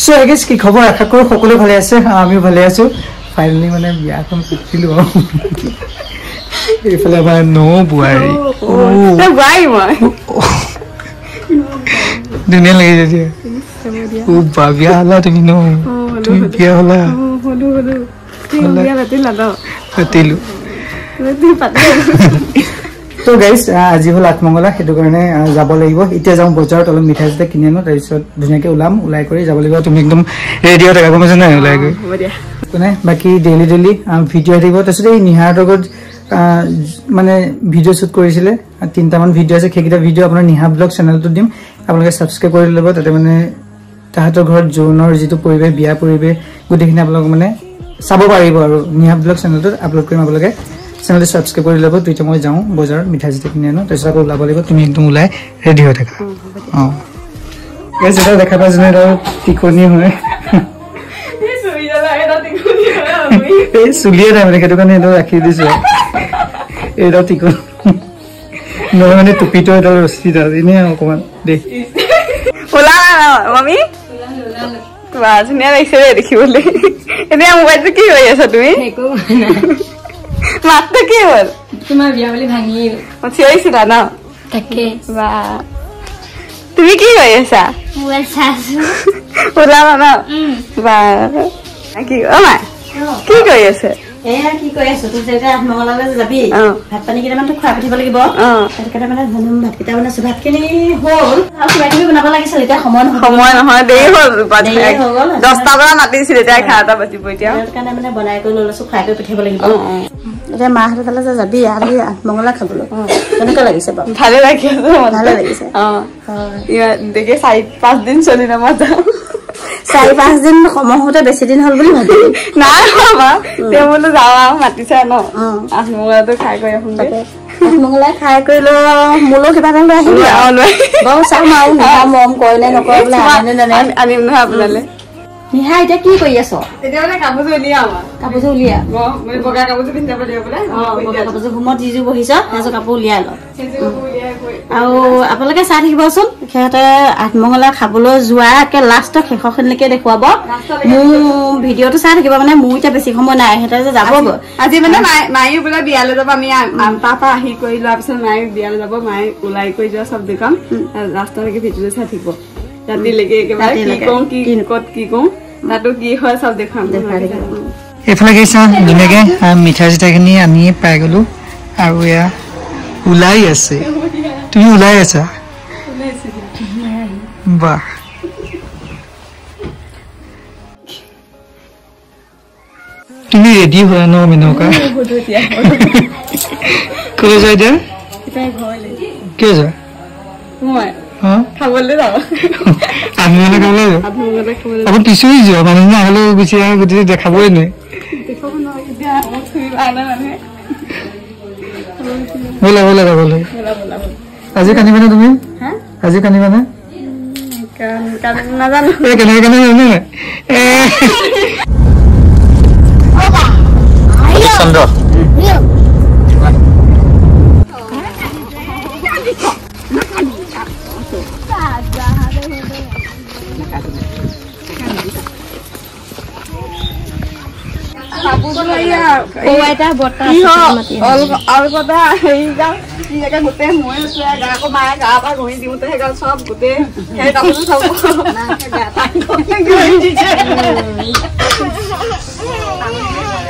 So I guess কি খবৰ, আশা কৰোঁ সকলো ভালে আছে, আমিও ভালে আছো। ফাইনেলি মানে বিয়াখন পাতিলো। এইফালে আমাৰ ন বোৱাৰী, ধুনীয়া লাগিছে। বা বিয়া হলা তুমি ন? তুমি বিয়া হলা? পাতিলো। তো গাইজ আজি হ'ল আঠমঙলা, সেইটো কাৰণে যাব লাগিব। এতিয়া যাওঁ বজাৰত, অলপ মিঠাই চিঠাই কিনি আনো, তাৰপিছত ধুনীয়াকৈ ওলাম, ওলাই কৰি যাব লাগিব। তুমি একদম ৰেডি হৈ থাকা, গম পাইছা নাই? ওলাই গৈ কোনে বাকী ডেইলি ডেইলি ভিডিঅ' থাকিব। তাৰপিছত এই নিহাৰহঁতৰ ঘৰত মানে ভিডিঅ' শ্বুট কৰিছিলে, 3টামান ভিডিঅ' আছে, সেইকেইটা ভিডিঅ' আপোনাৰ নিহা ব্লগ চেনেলটোত দিম, আপোনালোকে ছাবস্ক্ৰাইব কৰি ল'ব। তাতে মানে তাহাঁতৰ ঘৰত জোৰোণৰ যিটো পৰিৱেশ, বিয়া পৰিৱেশ, গোটেইখিনি আপোনালোক মানে চাব পাৰিব। আৰু নিহা ব্লগ চেনেলটোত আপলোড কৰিম, আপোনালোকে চেনেলটো ছাবস্ক্ৰাইব কৰি ল'ব। তেতিয়া মই যাওঁ বজাৰত, মিঠাই চিঠাই কিনি আনো, তাৰপিছত আকৌ ওলাব লাগিব। তুমি একদম ওলাই ৰেডি হৈ থাকা। অঁ, যেতিয়া দেখা পাইছো ন, টিকনি হয়, এই চুলিয়ে নাই মানে, সেইটো কাৰণে এইডাল ৰাখি দিছো। এইডাল টিকনি নহয় মানে টুপিটো এডাল ৰছীডাল এনেই অকণমান দেই। ধুনীয়া লাগিছে দেই দেখিবলৈ। এতিয়া মোবাইলটো কি কৰি আছা তুমি? মাতটো কি হ'ল তোমাৰ? বিয়া বুলি ভাঙিল, চিঞৰিছিলা ন? তাকে। বা তুমি কি কৰি আছা? ওলাবা ন? বা কি অ মা কি কৰি আছে? এয়া কি কৰি আছো, তোৰ যেতিয়া আঠমঙলালৈ যাবি, ভাত পানী কেইটামানতো খুৱাই পঠিয়াব লাগিব। সেইটো কাৰণে মানে ভাতকেইটা বনাইছো, ভাতখিনি হ'ল আৰু কিবা কিবি বনাব লাগিছিল। এতিয়া সময় নহয়, দেৰি হ'ল, 10টা বজাত মাতিছিল, এতিয়া 11টা বাজিব। এতিয়া সেইটো কাৰণে মানে বনাই কৰি লৈ লৈছো, খুৱাই কৰি পঠিয়াব লাগিব। এতিয়া মাহঁতৰ তালৈ যে যাবি আহি আঠমঙলা খাবলৈ, কেনেকুৱা লাগিছে বাৰু? ভালে লাগি আছে, ভালে লাগিছে। দেখি 4-5 দিন চলি নামা যাওঁ, 4-5 দিন সময় হওঁতে বেছি দিন হ'ল বুলি ভাবিলো নাই বাবা। তেওঁ বোলো যাওঁ আৰু মাতিছে ন, আঠমঙলাটো খাই কৰি আহোঁগে। আঠমঙলা খাই কৰি লৈ মোলৈও কিবা এটা লৈ আহিবি বাৰু, চাম আৰু নিহা মৰম কৰে নে নকৰে বোলে, আনে নে আনিম নহয় আপোনালৈ। নিহা এতিয়া কি কৰি আছ? এতিয়া মানে কাপোৰযোৰ উলিয়াম, কাপোৰযোৰ উলিয়া, বগা কাপোৰযোৰ পিন্ধি যাব লাগিব বোলে। বগা কাপোৰযোৰ ঘুমত যিযোৰ বহিছ সেইযোৰ কাপোৰ উলিয়াই ল। আৰু আপোনালোকে চাই থাকিবচোন, সিহঁতে আঠমঙলা খাবলৈ যোৱা একে লাষ্টৰ শেষৰখিনিলৈকে দেখুৱাব। মোৰ ভিডিঅ'টো চাই থাকিব, মানে মোৰ এতিয়া বেছি সময় নাই, সিহঁতে যে যাবগৈ আজি। মানে মায়েও বোলে বিয়ালৈ যাব, আমি তাৰ পৰা আহি কৰি লোৱাৰ পিছত মায়ে বিয়ালৈ যাব, মায়ে ওলাই কৰি যোৱা চব দেখুৱাম। লাষ্টলৈকে ভিডিঅ'টো চাই থাকিব, ৰাতিলৈকে একেবাৰে কি কওঁ কি ক'ত কি কওঁ তাতো কি হয় চব দেখুৱাম। এইফালে গৈছা ধুনীয়াকে মিঠাই চিঠাইখিনি আনিয়ে পাই গলো। আৰু এয়া ওলাই আছে, তুমি ওলাই আছা? বাহ, তুমি ৰেডি হোৱা ন মেনকা? কলৈ যোৱা এতিয়া? কিয় যোৱা? খাবলৈ যাওঁ, আঠমঙলা খাবলৈ যাওঁ। আকৌ পিছুৰি যোৱা মানুহ আগলৈ গুচি আহে, গোটেই দেখাবই নোৱাৰি। ব'লা ব'লা যাবলৈ। আজি কান্দিবানে তুমি? আজি কান্দিবানে? এই কেনেকে কান্দে জানে নাই?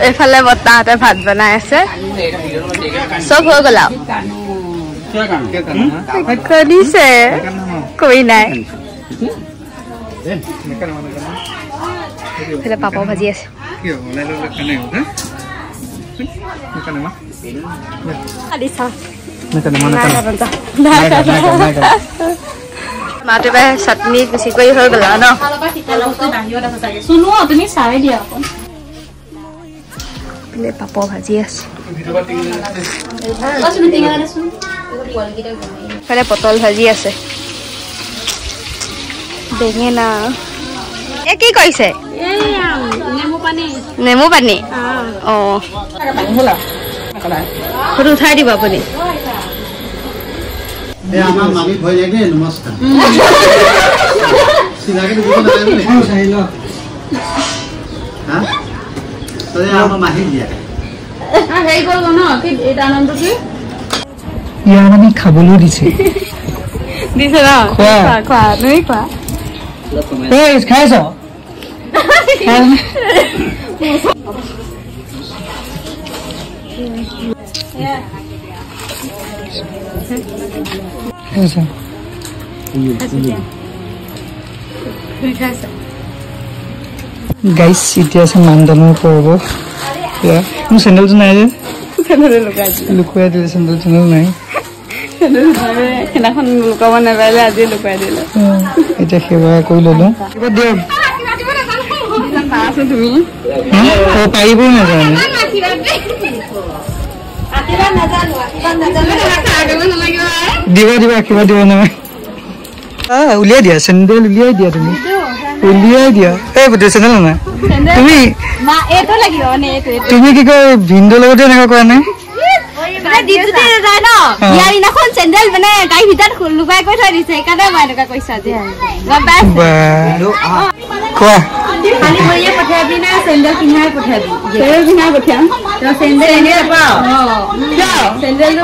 এইফালে বৰ্তাহঁতে ভাত বনাই আছে, চব হৈ গ'ল আৰু দিছে কৰি নাই। এইফালে পাপৰ ভাজি আছে। মাতে চাটনি বেছি কৰি হৈ গ'ল ন? পাপৰ ভাজি আছে, ইফালে পটল ভাজি আছে, বেঙেনা। এ কি কৰিছে? নেমু পানী। অ, ফটো উঠাই দিব আপুনি। আমাৰ মামী ভয় লাগে। নমস্কাৰ। ইয়াৰ মানে খাবলৈও দিছে দিছে ন খোৱা। খোৱা তুমি খোৱা এই খাইছ খাইছ গাইছ এতিয়া আছে মানদানৰ পৰ্ব। এয়া, মোৰ চেণ্ডেলটো নাই যে, লুকাই দিলে লুকুৱাই দিলে, চেণ্ডেল চেণ্ডেল নাই। সেইদিনাখন লুকাব নাপাৰিলে আজি লুকাই দিলে। এতিয়া সেৱা কৰি ললো। কিবা দিয়ক। পাৰাচোন তুমি। অ, পাৰিবও নাজানে। দিব দিব আশীৰ্বাদ দিব নহয়। উলিয়াই দিয়া চেণ্ডেল, উলিয়াই দিয়া, তুমি উলিয়াই দিয়া। এই পুতু চেণ্ডেল নাই তুমি। এইটো লাগিব মানে এইটো তুমি কি কয় ভিনদেউৰ লগতে এনেকুৱা কৰা নাই? যায় ন বিয়াৰ দিনাখন চেণ্ডেল মানে গাড়ীৰ ভিতৰত লুকাই কৰি থৈ দিছে, সেইকাৰণে মই এনেকুৱা কৈছো আজি। গম পাইছে? বা কোৱা। খালী ভৰিয়ে পঠিয়াবি নে চেণ্ডেল পিন্ধাই পঠিয়াবি? চেণ্ডেল পিন্ধাই পঠিয়াম। তই চেণ্ডেল এনেই নাপাৱ। চেণ্ডেলটো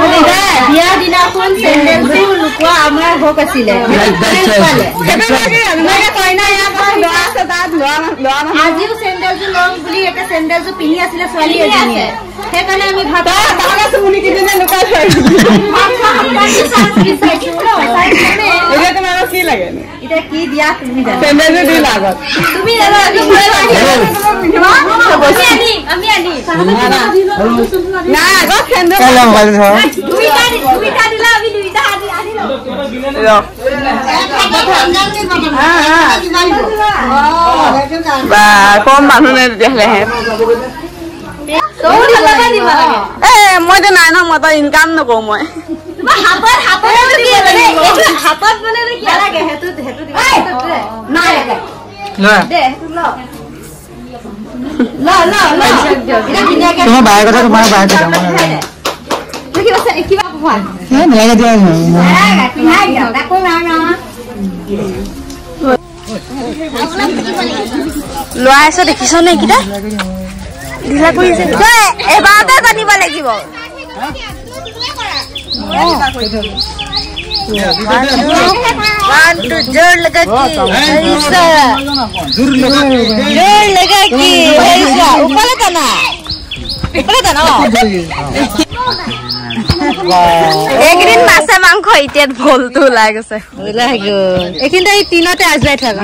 বিয়াৰ দিনাখন চেণ্ডেলটো লুকোৱা আমাৰ হক আছিলে। আজিও চেণ্ডেলটো ল'ম বুলি একে চেণ্ডেলটো পিন্ধি আছিলে ছোৱালী এজনীয়ে, সেইকাৰণে আমি ভাবা এতিয়া তোমালোক কি লাগে? এতিয়া কি দিয়া তুমি জানা। চেণ্ডেলটো দিলা আগত। তুমি জানা, আমি আনিম। নাই আগত চেণ্ডেল কাইলৈ মোবাইল ধৰ। দুইটা দুইটা দিলা, আমি দুইটা আনি লম। বা কম মানুহ নাই তেতিয়াহ'লে। এ মইতো নাই ন, মই তো ইনকাম নকৰো মই। হাতত মানে নালাগে, সেইটো সেইটো লোৱা। ল ল ল, এতিয়া ধুনীয়াকে তোমাৰ বায়ৰ কথা, তোমাৰ বায়ৰ কথা মই নাজানো। কিবা কোৱা। এ, নালাগে দিয়া। পিন্ধাই দিয়ক আকৌ নহয়। লোৱা আছে দেখিছ নে? এইকেইটা ঢিলা কৰিছে, এবাৰতে জানিব লাগিব। জোৰ লগা কি জোৰ লগা কি ওপৰলে টানা, ওপৰলে টানা। এইকেইদিন মাছে মাংস, এতিয়া ভোলটো ওলাই গৈছে, ওলাই গ'ল। এইখিনিতে এই টিনতে আজৰাই থাকা।